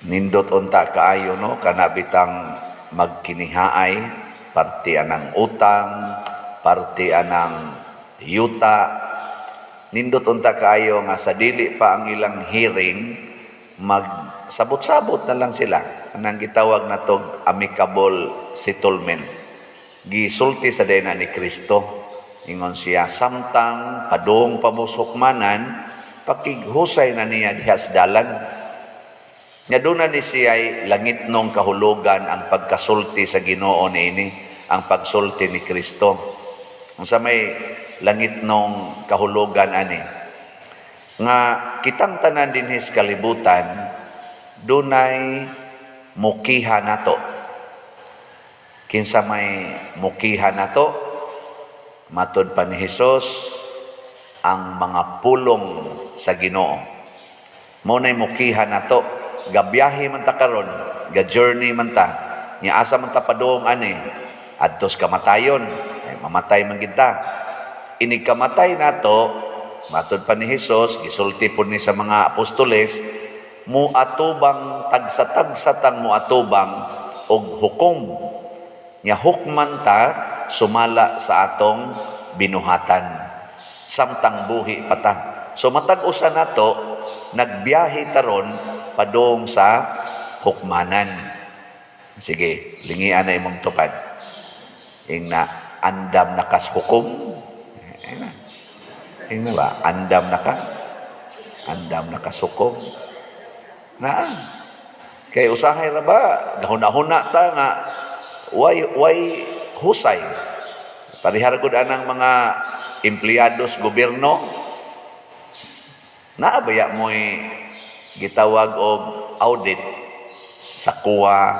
Nindot unta kaayo, no, kana bitang magkinihaay, parte anang utang, parte anang yuta. Nindot unta kaayo nga sa dili pa ang ilang hearing, magsabot-sabot na lang sila. Kanang gitawag natog amicable settlement. Gisulti sa dena ni Kristo. Ingon siya, samtang padung pa mo sa hukmanan, pakighusay na niya diha sa dalan. Nya duna ni siya'y langitnong kahulugan ang pagkasulti sa Ginoo niini, ang pagsulti ni Kristo. Unsa may langitnong kahulugan ani? Nga kitang tanan dinhi sa kalibutan dunay mukiha nato. Kinsa may mukiha nato? Matod pa ni Hesus, ang mga pulong sa Ginoo. Mao nay mukiha nato. Gabiyahe man ta karon, ga-journey man ta. Nya asa man ta padung ani? Adtos kamatayon. Ay, mamatay man gid ta. Inig kamatay nato, matod pa ni Hesus, gisulti pud ni sa mga apostoles, muatubang tagsa-tagsa tang muatubang og hukom. Nya hukman ta sumala sa atong binuhatan samtang buhi pa ta. So matag usa nato nagbiyahe taron padung sa hukmanan. Sige, lingian na imong tupad. Ingna, "Andam na kas hukom?" Ingna. Ingna ba? "Andam na ka? Andam na kas hukom?" Na. Kay usahay ra ba, gahuna-huna ta nga way husay. Parehara gud anang mga empleyado sa gobyerno. Naa baya mo'y gitawag og audit sa COA,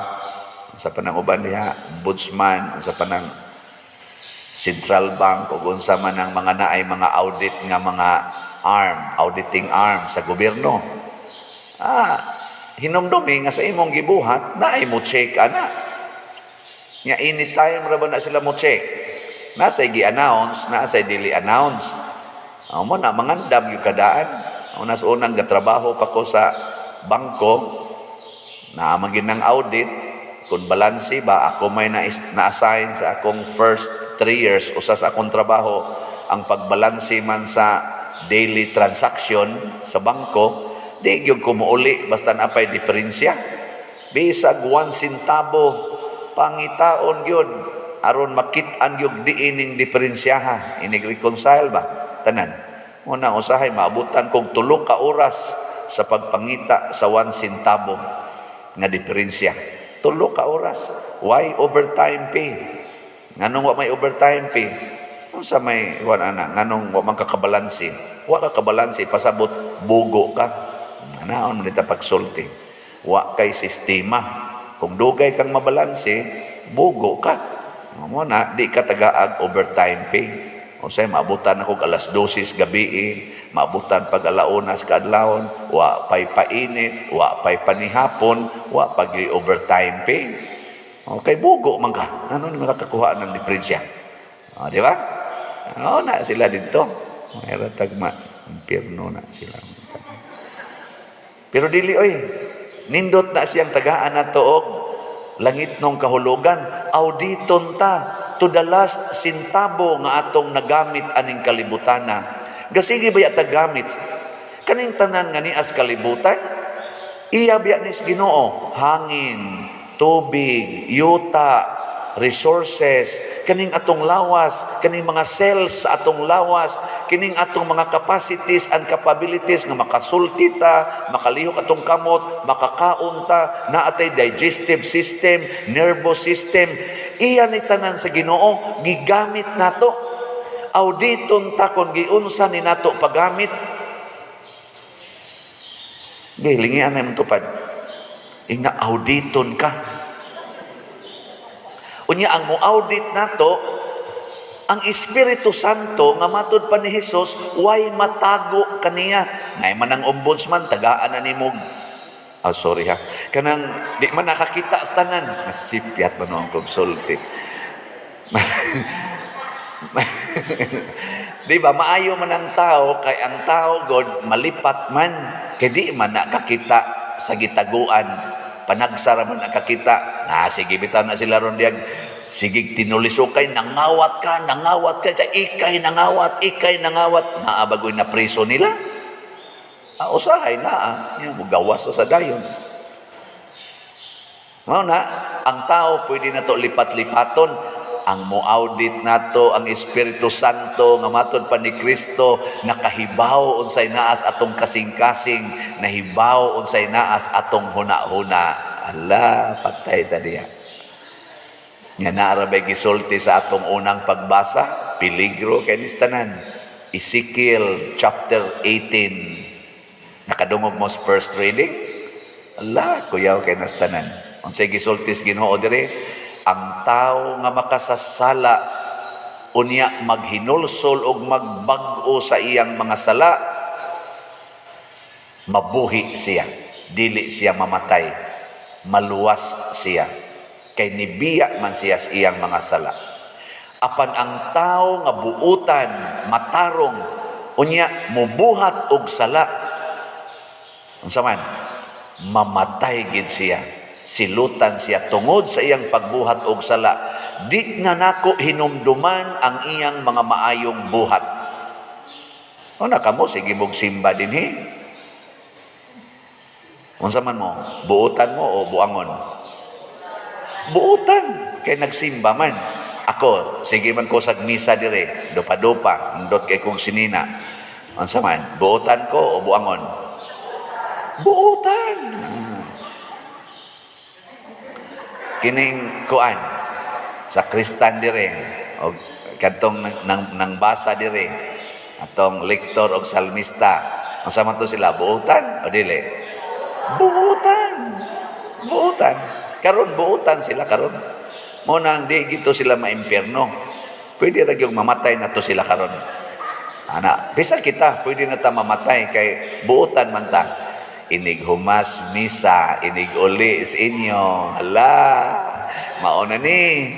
sa panang uban diha, ombudsman, sa panang Central Bank ug unsa man ang mga naay mga audit nga mga arm, auditing arm sa gobyerno. Hinumdumi nga sa imong gibuhat, naay mo check ana. Nya anytime ra ba na sila mo check? Nasa gi-announce, nasa dili announce. Mo na mangandam yung kadaan. Una sa unang gatrabaho pa ko sa bangko, naa man ng audit, kung balanse ba, ako may na-assign sa akong first 3 years, usa sa akong trabaho, ang pagbalanse man sa daily transaction sa bangko, di gyud ko muuli basta napay diferensya. Bisag 1 centavo, pangitaon gyud aron makit-an gyud diining diferensyaha, inig reconcile ba tanan. Una usahay maabutan kog 3 ka oras sa pagpangita sa 1 centavo nga diferensya. 3 ka oras. Why overtime pay? Nganong wa may overtime pay? Unsa may kuan ana? Nganong wa man ka kabalanse? Wa ka kabalanse, pasabot bugo ka. Anaon man ita pagsulti. Wa kay sistema. Kung dugay kang mabalanse, bugo ka. Mo na di ka tagaag overtime pay. O say maabutan ako alas 12 gabi, eh, maabutan pag alaunas kaadlawon, wa pay painit, wa pay panihapon, wa pag overtime pay. Okay, bugo man ka. Ano ni makakakuha ng diferensya? O, di ba? Oo na sila dito. Mayroon tagma. Impierno na sila. Pero dili oy, nindot na siyang tagaan na og langitnong kahulugan. Auditon ta to the last sentabo nga atong nagamit aning kalibutana. Gasige ba ta gamit? Kaning tanan nga nias kalibutan, iya biya nis Ginoo, hangin, tubig, yuta, resources, kaning atong lawas, kaning mga cells sa atong lawas, kining atong mga capacities and capabilities nga makasulti ta, makalihok atong kamot, makakaon ta, naatay digestive system, nervous system, iya ni tanan sa Ginoo, gigamit nato. Auditon ta kon giunsa ni nato paggamit. Gilingian na imong tupad. Ingna, "Auditon ka." Unya ang mo-audit nato ang Espiritu Santo nga matud pa ni Hesus way matago kaniya. Ngay man ang ombudsman tagaan na nimo. Ah, sorry ha. Kanang di man nakakita sa tanan. Masipyat man ang kog sulti. Di ba maayo man ang tao kay ang tao god malipat man kay di man nakakita. sa gitaguan. Panagsa ra man nakakita. Ah, sige bitaw na sila ron diyag. Sige tinulisukay, nangawat ka, nangawat ka, sa ikay nangawat, ikay nangawat. Naa bagoy na preso nila. Ah, usahay na, ah. Yan, mugawas sa dayon. Mao na, ang tao pwede na to lipat-lipaton. Ang mo-audit nato ang Espiritu Santo nga matod pa ni Kristo, nakahibaw unsay naas atong kasing-kasing, nahibaw unsay naas atong huna-huna. Ala, patay ta diya. Nga naa ra bay gisulti sa atong unang pagbasa, peligro kay nis tanan. Ezekiel chapter 18. Nakadungog mo sa first reading? Ala, kuyaw kay nas tanan. Unsay gisulti sa Ginoo dire? Ang tao nga makasasala unya maghinulsol og magbag-o sa iyang mga sala, mabuhi siya, dili siya mamatay, maluwas siya kay nibiya man siya sa iyang mga sala. Apan ang tao nga buutan, matarong, unya mubuhat og sala, unsa man, mamatay gid siya, silutan siya tungod sa iyang pagbuhat og sala. Di na nako hinumduman ang iyang mga maayong buhat. O na kamo, sige mog simba dinhi. Unsa man mo, buutan mo o buangon? Buutan kay nagsimba man. Ako, sige man ko sa misa dire, dupa-dupa, ndot kay kong sinina. Unsa man, buutan ko o buangon? Buutan. Kining kuan sa kristan dire og kadtong nang basa dire atong lektor og salmista, unsa man to sila, buutan o dili? Buutan, buutan karon, buutan sila karon. Mo nang di gito sila maimpierno. Pwede ra gyud mamatay na to sila karon ana. Bisan kita, pwede na ta mamatay kay buutan man ta. Inig humas misa, inig uli sa inyo, hala, mauna ni.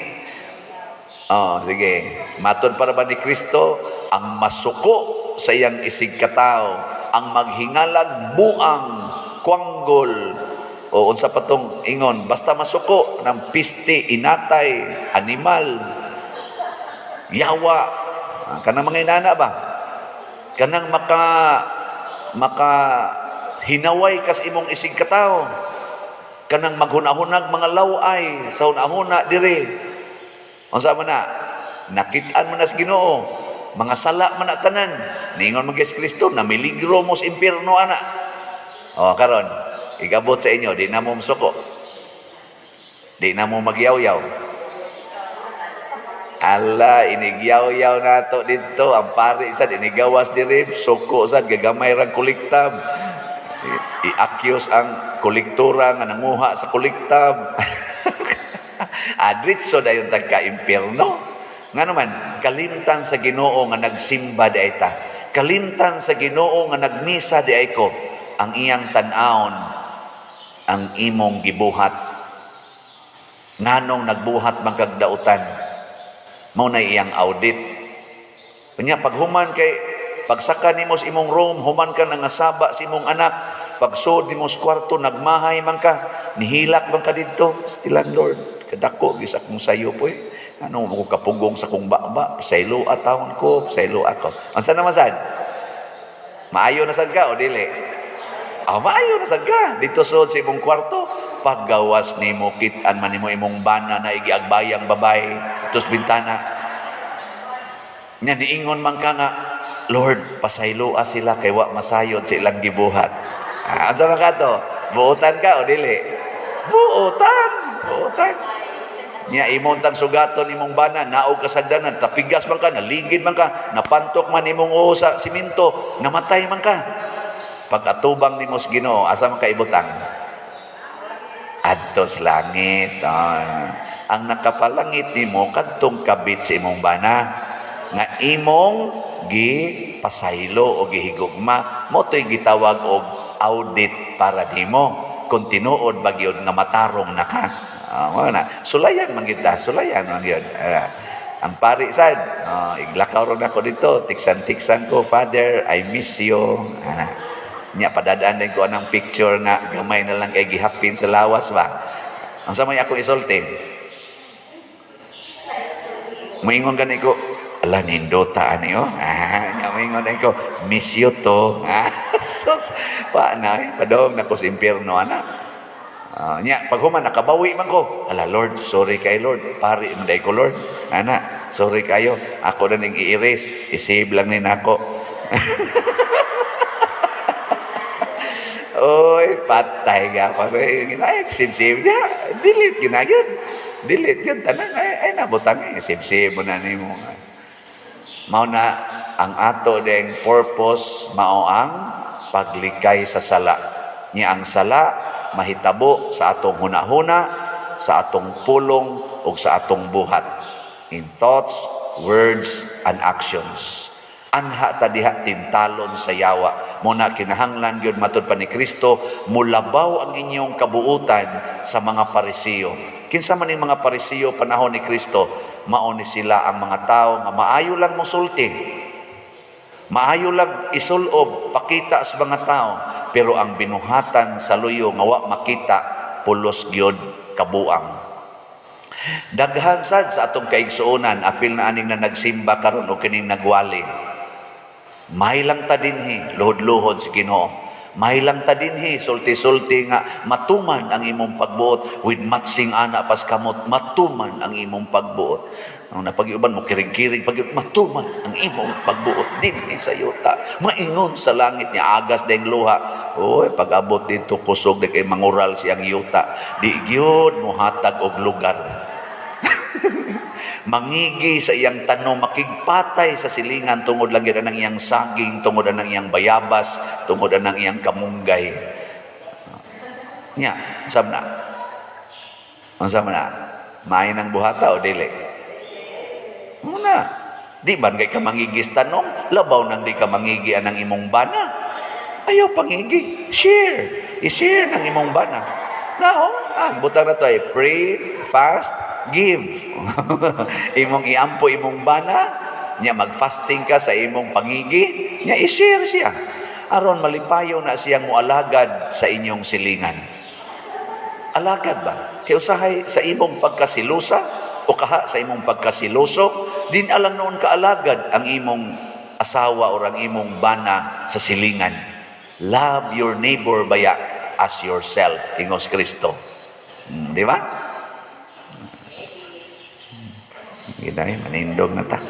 Oh, sige. Matod para ba ni Kristo, ang masuko sa iyang isig katao, ang maghingalag buang, kwanggol, o unsa pa tong ingon, basta masuko ng piste, inatay, animal, yawa, ah, kanang mga inana ba? Kanang maka hinaway kas imong isig katao, kanang maghunahunag mga laway sa hunahuna dire. Unsa man na? Nakit-an man na sa Ginoo. Mga sala man na tanan. Ningon man kay Kristo, namiligro mo sa impierno ana. O karon, igabot sa inyo, di na mo musuko. Di na mo magyaw-yaw. Ala, inigyaw-yaw nato dito. Ang pari sad inigawas diri, suko sad gagamay rang kolektab. I-accuse ang kolektora nga nanguha sa kolektab. Adritso dayon tagka impierno. Nga naman, kalimtan sa Ginoo nga nagsimba di ay ta. Kalimtan sa Ginoo nga nagmisa di ay ko. Ang iyang tan-awon, ang imong gibuhat. Nganong nagbuhat man kag dautan, mao na iyang audit. Kanya paghuman kay pagsaka nimo sa imong room, human ka nangasaba sa imong anak, pagsod nimo sa kwarto, nagmahay man ka, nihilak man ka didto, still Lord, kadako gis akong sayo po eh. Ano mo ko kapugong sa kong baba, pasaylo atawon ko, pasaylo ako. Unsa naman sad? Maayo na sad ka o dili? Ah, maayo na sad ka. Dito sud sa imong kwarto, paggawas nimo, kit-an man nimo imong bana na igiagbayang babae, tos bintana. Nya niingon man ka nga, "Lord, pasayloa sila kay wa masayod sa ilang gibuhat." Ah, unsa man ka to? Buotan ka o dili? Buotan, buotan. Nya imong tang sugaton imong bana, naog ka sagdanan, tapigas man ka, naligid man ka, napantok man imong uho sa simento, namatay man ka. Pag atubang nimo sa Ginoo, asa man ka ibutang? Adto sa langit. Ah, ang nakapalangit nimo kadtong kabit sa imong bana nga imong gipasaylo o gihigugma, mo to'y gitawag og audit para nimo kung tinuod ba gyud nga matarong na ka. Ah, mao na. Sulayan man kita, sulayan man gyud. Ah, ang pari sad, oh, iglakaw ron ako dito, tiksan-tiksan ko, "Father, I miss you." Ana. Nya padadaan din ko anang picture nga gamay na lang kay gihapin sa lawas ba. Ang sa may akong isulti. Moingon gani ko, "Ala, nindota ani oh." Ah, nya moingon din ko, "Miss you to." Ah, sus, pa na, eh, padong na ko sa impyerno ana. Ah, nya pag human nakabawi man ko. "Ala Lord, sorry kay Lord. Pari man ko, Lord. Ana, sorry kayo. Ako na ning i-erase, i-save lang ni nako." Oy, patay ka pa. Ay, save-save niya. Delete gina yun. Delete yun. Tanan, ay, ay nabutang eh. Save-save mo na nimo. Mao na ang ato ding purpose, mao ang paglikay sa sala. Nya ang sala mahitabo sa atong hunahuna, sa atong pulong ug sa atong buhat. In thoughts, words, and actions. Anha ta diha tintalon sa yawa. Muna kinahanglan gyud, matud pa ni Kristo, mulabaw ang inyong kabuutan sa mga Parisiyo. Kinsa man ning mga Parisiyo panahon ni Kristo? Mao ni sila ang mga tao nga maayo lang mosulti. Maayo lang isulob, pakita sa mga tao, pero ang binuhatan sa luyo nga wa makita, pulos gyud kabuang. Daghan sad sa atong kaigsuonan, apil na aning na nagsimba karon o kining nagwali. May lang ta dinhi, luhod-luhod si Ginoo. May lang ta dinhi, sulti-sulti nga matuman ang imong pagbuot with matsing ana pas kamot, matuman ang imong pagbuot. Ang napag-iuban mo kirig-kirig pag matuman ang imong pagbuot dinhi sa yuta. Maingon sa langit niya agas deng luha. Oy, pag-abot dito kusog di kay mangural siyang yuta. Di gyud mohatag og lugar. Mangigi sa iyang tanom, makigpatay sa silingan tungod lang gyud ang iyang saging, tungod ang iyang bayabas, tungod ang iyang kamunggay. Nya, sab na. Unsa man na? Maayo nang buhata o dili? Muna. Di ba kay ka mangigis tanom, labaw nang di ka mangigi anang imong bana. Ayaw pangigi. Share. I-share ng imong bana. Now, butang na to ay pray, fast, give. Imong iampo imong bana, nya mag-fasting ka sa imong pangigi, nya i-share siya. Aron malipayo na siyang mualagad sa inyong silingan. Alagad ba? Kay usahay sa imong pagkasilusa o kaha sa imong pagkasiluso, din alang noon kaalagad ang imong asawa o ang imong bana sa silingan. Love your neighbor baya as yourself, ingos Kristo. Di ba? Ginay, manindog na ta.